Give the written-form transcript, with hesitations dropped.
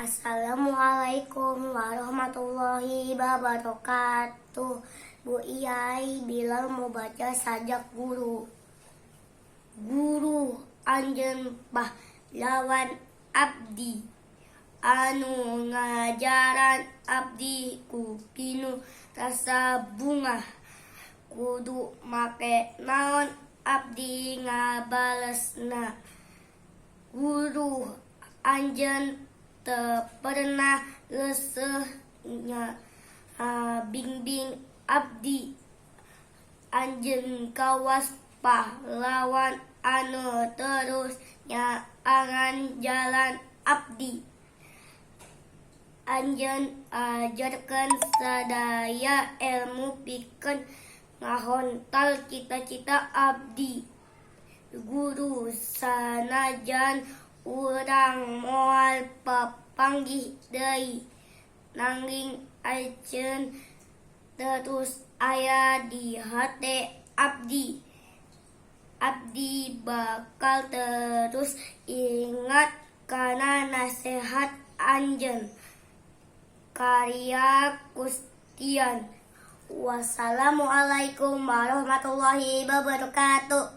Assalamualaikum warahmatullahi wabarakatuh. Bu Iyai, Bilal mau baca sajak guru. Guru, anjeun pahlawan abdi anu ngajaran abdi ku pinuh rasa bungah. Kudu make naon abdi ngabalesna? Guru, anjeun teu pernah leuseuh ngabimbing abdi. Anjeun kawas pahlawan anu terus nyaangan jalan abdi. Anjeun ajarkeun sadaya elmu pikeun ngahontal cita-cita abdi. Guru, sanajan urang moal papanggih deui, nanging anjeun terus aya di hate abdi. Abdi bakal terus ingat kana nasehat anjeun. Karya Kustian. Wassalamualaikum warahmatullahi wabarakatuh.